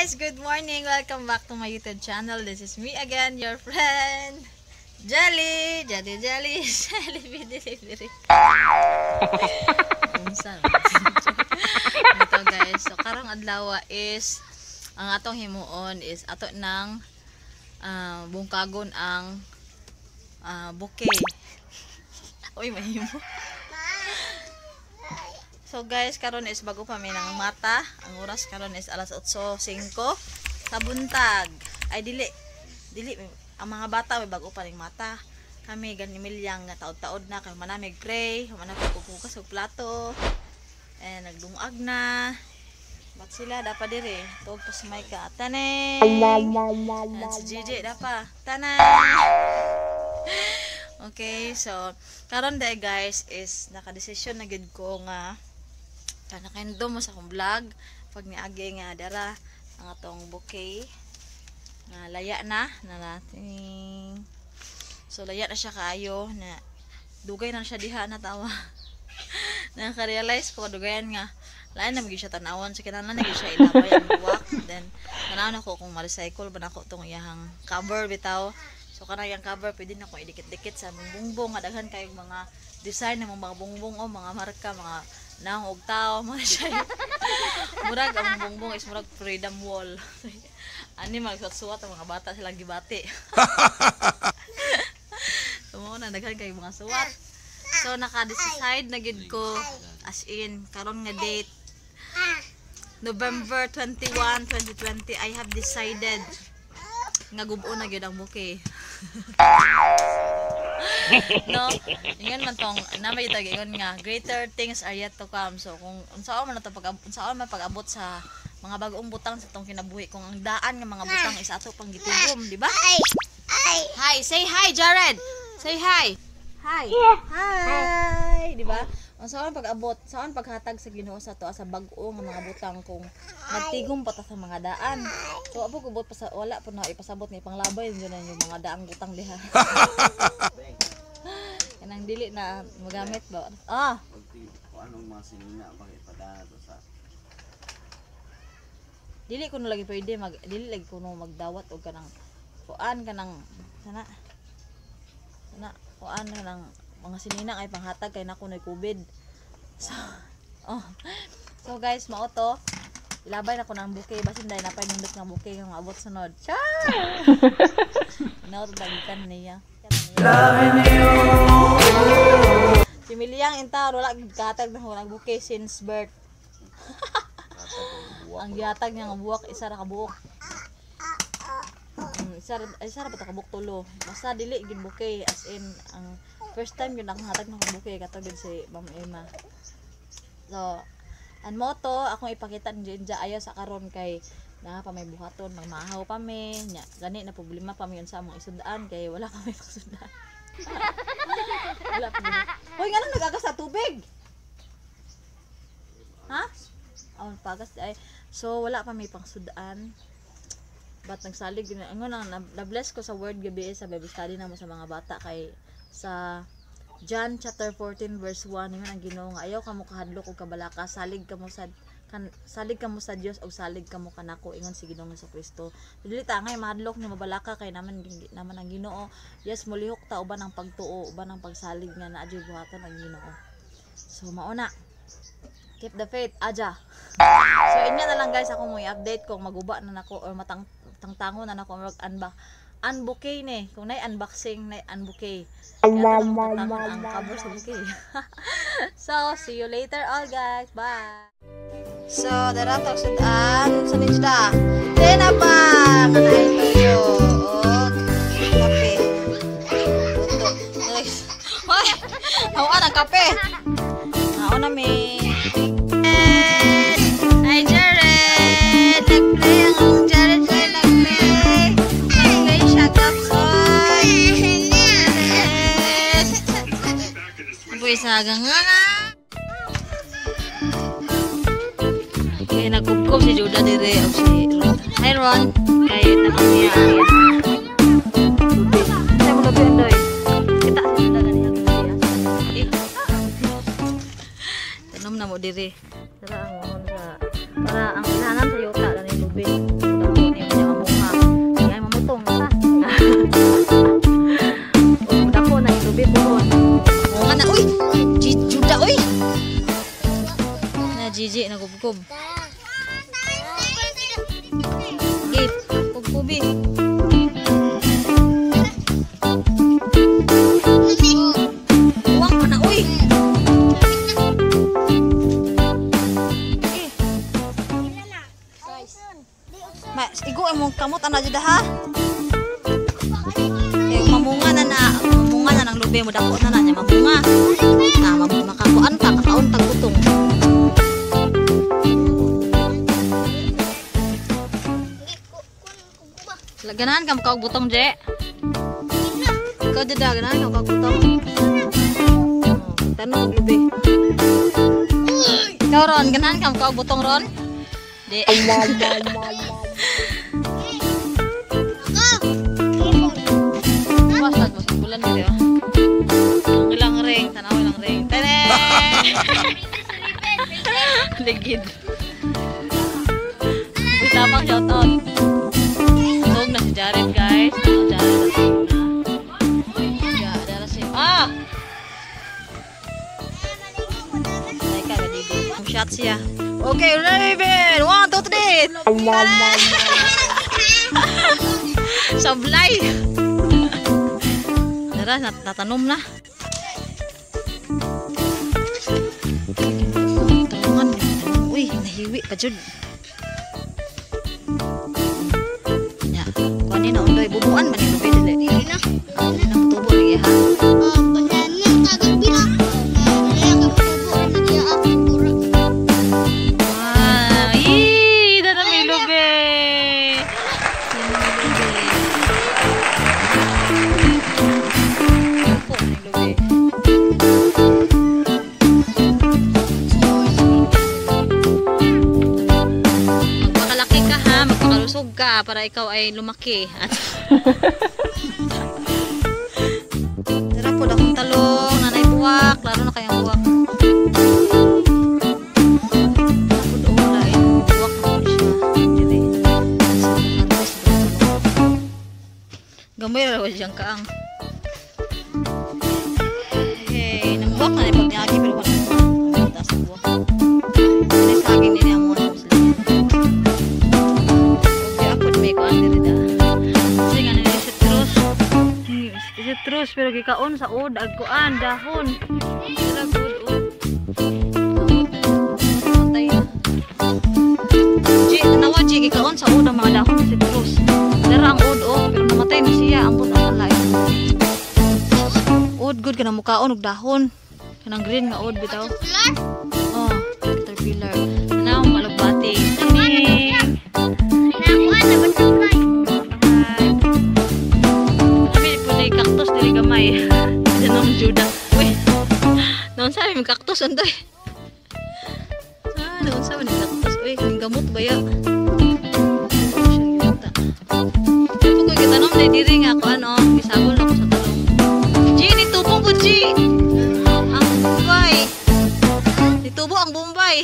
Guys! Good morning! Welcome back to my YouTube channel. This is me again, your friend, Jelly! Jelly, Jelly, Jelly Delivery. Unsa? Ito, guys. So, karong adlaw is, ang atong himuon is ato nang bungkagon ang bouquet. Uy, mahimo. So guys, karon is bago pa mi nang mata. Ang oras karon is alas 8:05 sa buntag. Ay, dili. Dili ang mga bata may bago pa ning mata. Kami gani milyang nga taod-taod na kay manamig pray, manamig kukukas og plato. Eh nagdungag na. Bat sila dapa dire. Tuog pa si Micah. Taneng. And si Gigi dapa. Taneng. Okay, so karon day, guys, is nakadesisyon na gid ko nga nakaindo mo sa akong vlog pag niagi nga dara ang atong bouquet nga laya na na nating. So laya na siya kaayo na, dugay na siya diha na tawa. Naka-realize ko dugayan nga lain na gyud siya tan-awon, so kinahanglan na gyud siya ilabay ang buwak. Then tan-awon ako kung ma-recycle ba nako tong iyahang cover bitaw. So kanang iyang cover, pwede na kong idikit-dikit sa among bungbong nga daghan kayong mga design ng mga bungbong o mga marka, mga naong og tao mga siya. Murag ang bungbong is murag freedom wall ani, magsuwat ang mga bata, silang gibati. So mao na, daghan kay mga suwat. So naka-decide na gid ko, as in karon nga date, November 21, 2020, I have decided nga gubo na gyud ang bouquet, no? Ingon man tong na may tag ingon nga greater things are yet to come. So kung unsaon man nato pag unsaon man pag-abot sa mga bag-ong butang sa tong kinabuhi kung ang daan nga mga butang is ato pang gitigom, di ba? Hi, say hi, Jared. Say hi. Hi. Hi, di ba? Unsaon pag-abot, saan paghatag sa Ginoo sa ato sa bag-o nga mga butang kung nagtigom pa ta sa mga daan? So abo kubot pa sa wala po na ipasabot nga ipanglabay yun na yung mga daang butang diha. Kanang dili na magamit ba? Ah, Kung anong mga sinina, bakit padala to sa Dili ko lagi pwede mag dili lagi ko no magdawat og kanang kuan, kanang sana sana kuan, kanang mga sinina ay panghatag kay nako na COVID. So oh. So guys, mao to. Ilabay na ko ng bouquet basin dahil napay nindot nga bouquet nga maabot sunod. Char! Inaw to tagikan niya. Si Milyang intaw wala gid kahatag na ng bouquet since birth. Ang gihatag niya nga buwak, isa ra ka buok. Isa ra ba ta ka buok, tulo. Basta dili gid bouquet, as in ang first time yun akong hatag ng bouquet kato gid si Ma'am Emma. So, an mo to akong ipakita ni Jinja ayaw sa karon kay na pa may buhaton, magmahaw pa mi nya, gani na problema pa mi unsa among isudaan kay wala pa may pagsudan. Wala pa mi. Hoy, nganong nagagas sa tubig? Ha? Aw, pagas ay. So wala pa may pangsudan. But nagsalig gyud ingon ang na-bless ko sa word gabi sa Bible study namo sa mga bata kay sa John chapter 14 verse 1, ingon ang Ginoo nga ayaw kamo kahadlok og kabalaka, salig kamo sa Dios ug salig kamo kanako, ingon si Ginoong Kristo. Dili ta ngay mahadlok ni mabalaka kay naman naman ang Ginoo. Yes, molihok ta uban ang pagtuo, uban ang pagsalig nga naa jud buhaton ang Ginoo. So mao na. Keep the faith, aja. So inya na lang, guys, ako mo i-update kung maguba na nako or matang tangtango na nako, mag unbox unbouquet ni kung nay unboxing, nay unbouquet. Kaya tanong ang cover sa bouquet. So see you later all, guys. Bye. So dara to sudan sa ninja tinapa nga naay tuyo og kape. Luto. Hoy, hawaan ang kape. Mao na mi. Hi, Jared! Nag-play ang Jared, Jared nag-play. Nag-play siya kapsoy. Jared! Buhay sa nga na. Okay, nagkubkob si Judah dire o si Ron. Hi, Ron! Kay tanong niya ang tubig. Sa mo lubi, Andoy. Kita sa Judah ganiha. Eh. Tanom na mo dire. Tara ang mohon sa para ang ilahanan sa yuta dani tubig. Ji, nagubgob. Okay, kubkubi. Uwang pa na, uy. Okay. Ma, igo imong kamot ana jud ha. Eh, mamunga na ng lubi mo dako na na niya mamunga. Na makakuan ta, kakaon tag butong. Ganahan ka makaog butong, Je? Ikaw jud ganahan ka makaog butong. Oh, tanong og lubi. Ikaw Ron, ganahan ka makaog butong Ron? Di. Basta mo sa bulan dito. Ang ilang ring, tanaw ilang ring. Tene! Ligid. Uy, tapang shout out. Tug na si Jared, guys. Ano, Jared, natug na. Ya, dara si Ah! Ay ka, gadigo. Ang shot siya. Okay, Raven! 1, 2, 3! Sablay! Tara, natanom na. Tulungan. Uy, nahiwi pa jud. Ya, kuan na undoy bubuan man ni lubi dili. Dili na tubo lagi ha. Ah, ii, dana may lubi. Dana may lubi. Magpakalaki ka ha, magpakalusog ka para ikaw ay lumaki. Tara po, akong talong, nanay buwak, lalo na kayang buwak. Buwak na po siya. Dili. Gamay ra siyang kaang. Hey, nambuwak na ni pagniagi pero wala mo. Ang taas ng buwak. Ano saging nini ang muna sila. Okay, ako may kuan diri da. Kasi nga nini citrus. Citrus pero gikaon sa ud ag kuan dahon. Sila good ud. Matay na. G, tanawa G, gikaon sa ud ang mga dahon sa citrus. Dara ang ud oh, pero namatay na siya ambot ang lain. Ud good kanang mukaon og dahon. Kanang green nga ud bitaw. Oh, caterpillar. Tanaw malugbati. Kining. Kami po na cactus diri gamay. Danong Juda. Uy. Naon sa may cactus andoy. Ah, naon sa may cactus. Uy, ning gamot ba ya? Ay, ko gitanom na diri nga ako ano, gisagol ako sa talong. G, nitubo ko G. Ang Bombay. Nitubo ang Bombay.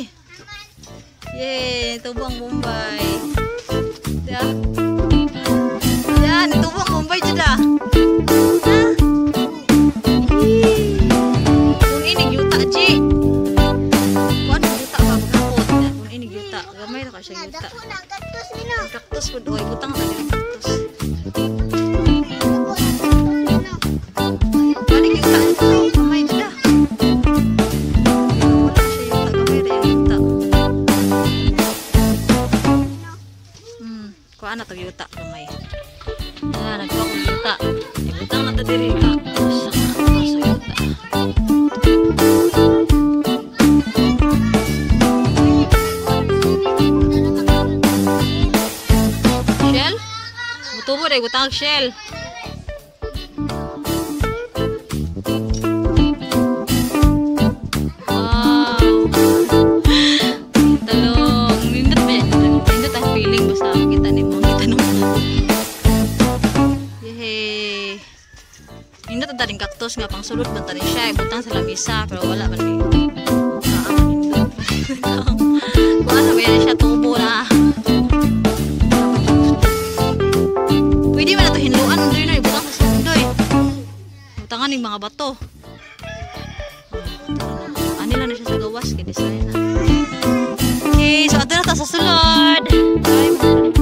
Yay, nitubo ang Bombay. Ya. Ya, nitubo ang Bombay jud ah. Ha? Kung inig yuta G. Kuan yuta ba maghapon? Kung inig yuta, gamay ra ka siya yuta. Cactus pud oy, butang na diri cactus. Balik yuta gamay jud ah. Wala siya yuta, gamay ra yung yuta. Kuan na to yuta gamay. Ah, nagkuha ko yuta. Ibutang na to diri cactus, ang cactus sa yuta. Shell? Mutubo dai butang shell. Wow. Talong. Nindot ba yan? Nindot ang feeling basta makita nimo ang kita ng tubo. Yehey. Nindot ang taring cactus nga pang sulod ba tani siya ibutang sa lamisa pero wala man may. Nindot. Kuan na ba yan siya tubo na. Pwede man na ito hinluan doy no, ibutang sa sundoy. Butangan ng mga bato. Ani lang na siya sa gawas kay design na. ta sa sulod. Bye, mga.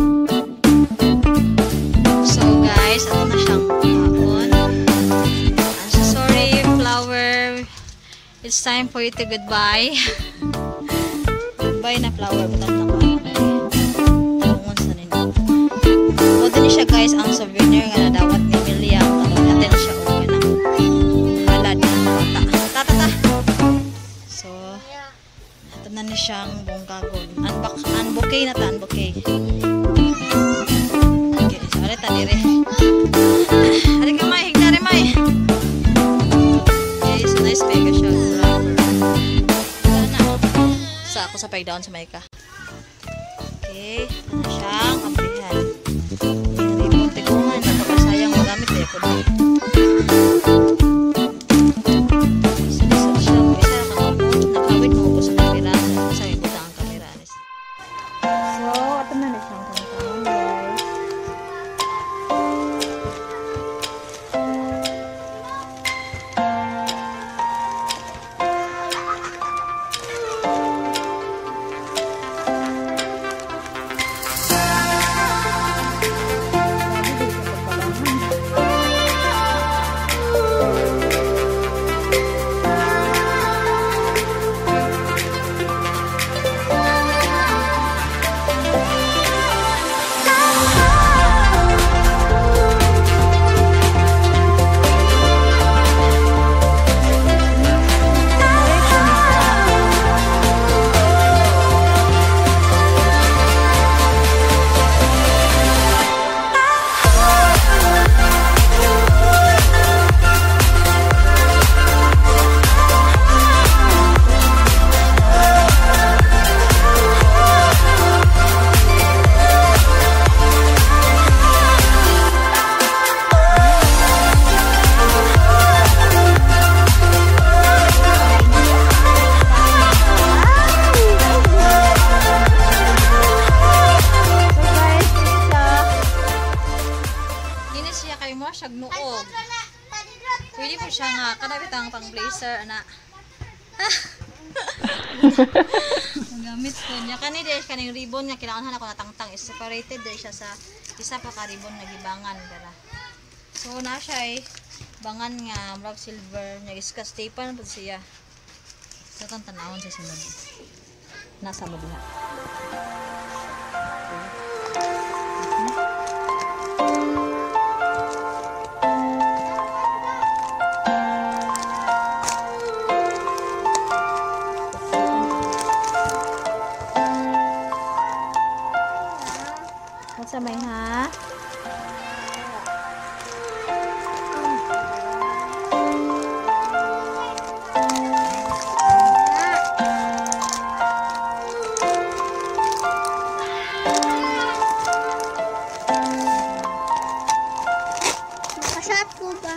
So guys, ato na siyang kuhaon. I'm so sorry, flower. It's time for you to goodbye. Goodbye na, flower. Butang na ko. Tanungon sa ninyo. Mo din siya, guys, ang souvenir nga nadawat ni Emilia. Karon natin siya og kanang halad ng bata. Ta ta ta. So, ato na ni siyang bonggagon. Unbox, unbouquet na ta, unbouquet. Okay, so ari ta dire. Ari ka, may, higda rin, may. Okay, so nice mega siya. Wrapper. Wala na. Sa ako sa pagdown sa Maika. Okay, ito na siyang abrihan. Ribbon tikungan, napakasayang magamit eh. Ako din. Isa siya. Isa ka mo. Nakawit mo ko sa kamera. Sa ibutang ang kamera. So, ito na na siyang kamera, guys. So guys, ini siya. Ini siya kay mo siya nuog. Pwede po siya nga kanabitang pang blazer ana. Ang gamit ko niya kani dahil kaning ribbon nga kinahanglan ako natangtang is separated dahil siya sa isa pa ka ribbon nga gibangan dara. So na siya eh bangan nga murag silver nya iskas tape pud siya. So tan tanawon sa sunod. Nasa mo diha. Okay. What's up, may ha? Makasat ko ba?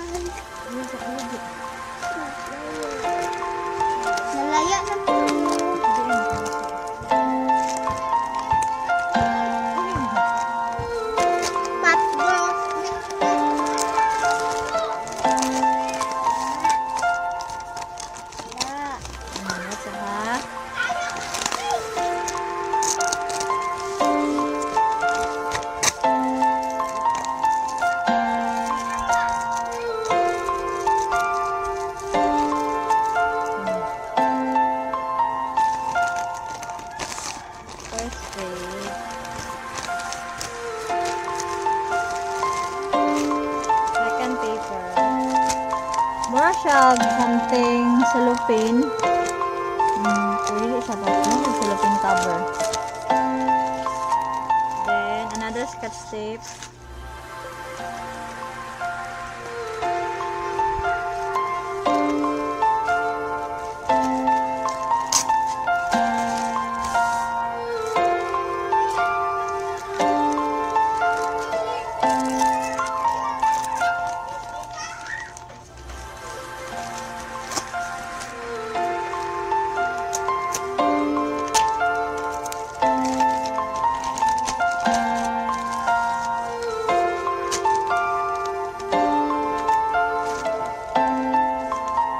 Nalaya na po. Patbro. What's up, ha? First page. Second paper. Mura siya something cellophane. Pwede siya pa. Ano, cellophane cover. Then, another scotch tape.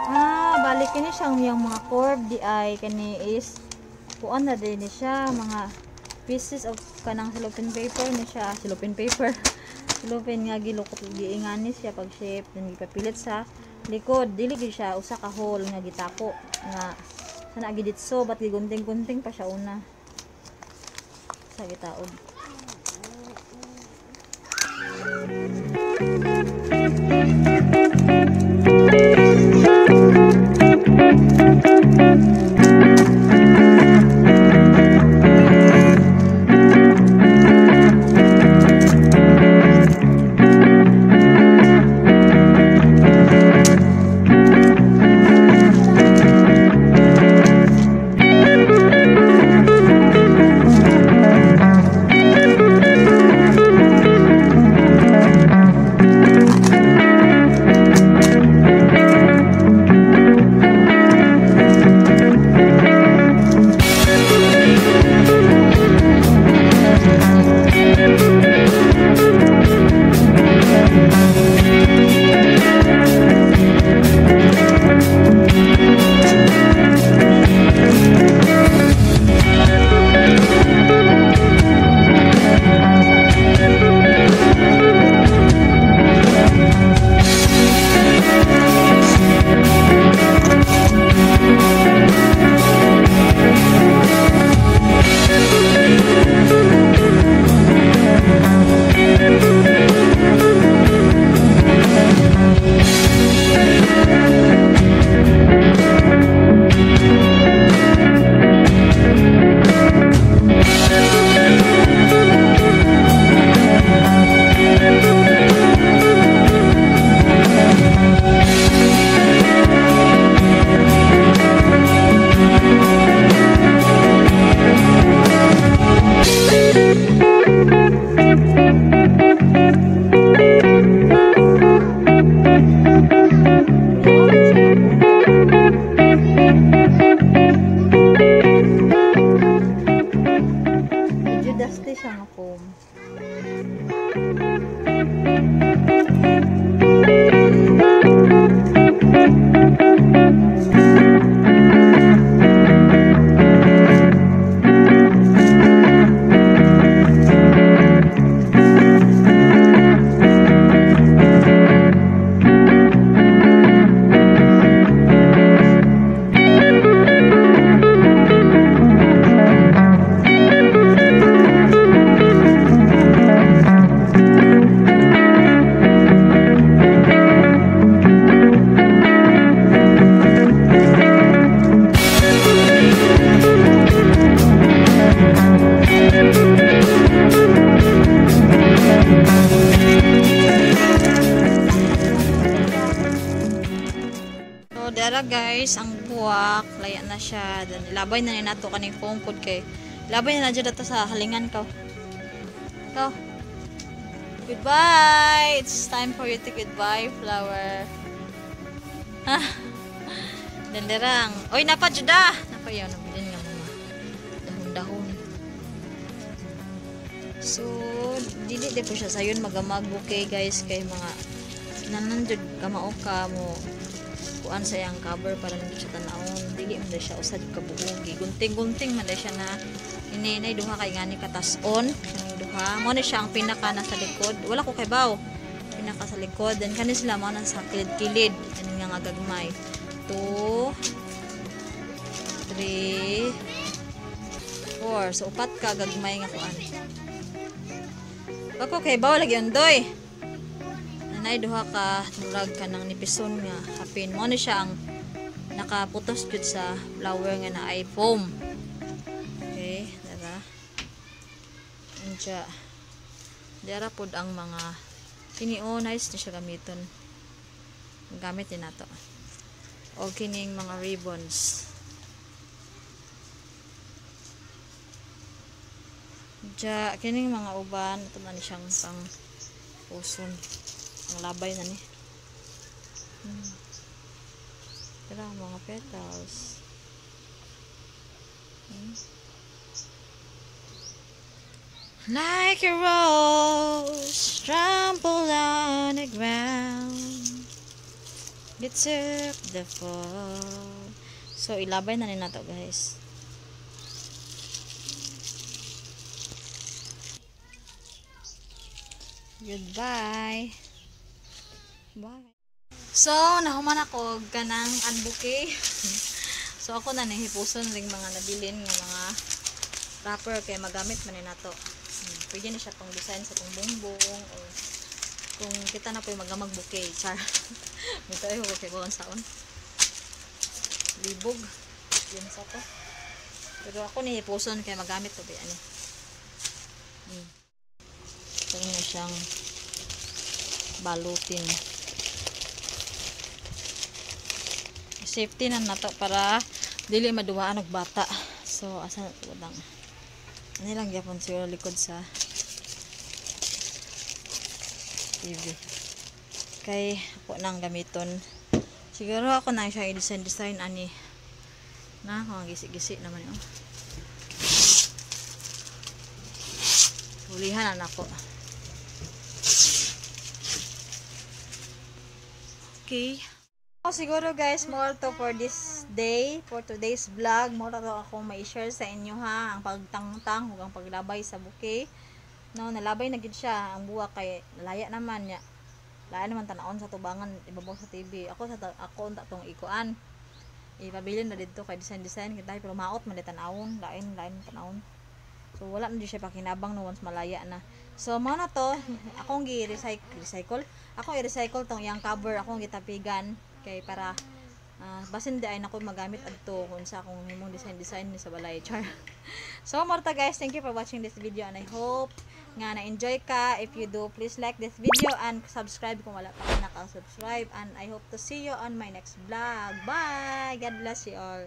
Ah, balik kini siyang yung mga curve di ay kani is kuan na din ni siya mga Pieces of kanang cellophane paper ni siya, cellophane paper. Cellophane nga gilukot giingani siya pag shape, then gipapilit sa likod. Dili gyud siya usa ka hole nga gitako nga sana giditso, but gigunting-gunting pa siya una sa gitaod. Medyo dusty siya nga foam. So, dara guys, ang buwak, laya na siya. Then, ilabay na ni nato kaning foam pod kay ilabay na na dyan sa halingan ko. Go. Goodbye! It's time for you to goodbye, flower. Then, derang. Oy, napa juda! Napa yun, nabilin nga mga dahon-dahon. So, dili di po siya sayon magamag bouquet guys kay mga nanan jud kamao ka mo kuan sa iyang cover para nindot siya tan-awon. Dili man siya usad kabuo, gigunting-gunting man siya na ininay duha kay ngani katas-on kaning duha. Mo ni siya ang pinaka nasa likod. Wala ko kay baw. Pinaka sa likod. Then kani sila mao nang sa kilid-kilid kani nga nga gagmay. 2 3 4. So upat ka gagmay nga kuan. Bako kay baw lagi ondoy. Nanay duha ka murag kanang nipison nga hapin. Mo ni siya ang nakaputos jud sa flower nga naay foam. Okay, dara. Unja. Dara pod ang mga kini, oh, nice ni siya gamiton. Gamit din nato. O kining mga ribbons. Unja kining mga uban ito man siyang pang uson. Ang labay na ni. Tara, mga petals. Like a rose trampled on the ground, you took the fall. So, ilabay na ni nato guys. Goodbye. Bye. So, nahuman ako kanang unbouquet. So, ako na nahipuson ring mga nabilin nga mga wrapper kay magamit man ni nato. Pwede na siya pang design sa tong bongbong or kung kita na po yung magamag bouquet. Char. Mito ay bouquet ko saon. Libog. Yun sa to. Pero ako nihipuson kay magamit to ba ani. Ito na siyang balutin. Safety na nato para dili maduwaan og bata. So asa na to lang. Ani lang gyapon siguro likod sa TV. Kay ako nang gamiton. Siguro ako nang siya i-design design ani. Na, kung gisi-gisi naman yun. Hulihan na nako. Okay. So, siguro guys, more to for this day, for today's vlog, more to akong mai-share sa inyo ha, ang pagtangtang ug ang paglabay sa bouquet. No, nalabay na gid siya ang buwak kay nalaya naman niya. Laya naman tan-awon sa tubangan ibabaw sa TV. Ako sa ako unta tong ikuan. Ipabilin na didto kay design design kita pero maot man tan-awon, lain lain tan-awon. So wala na jud siya pakinabang no once malaya na. So mao na to, akong gi-recycle, recycle. Akong i-recycle tong iyang cover, akong gitapigan kay para basin di ay nako magamit adto kung sa akong himong design design ni sa balay char. So morta guys, thank you for watching this video and I hope nga na-enjoy ka. If you do, please like this video and subscribe kung wala pa ka naka-subscribe, and I hope to see you on my next vlog. Bye. God bless you all.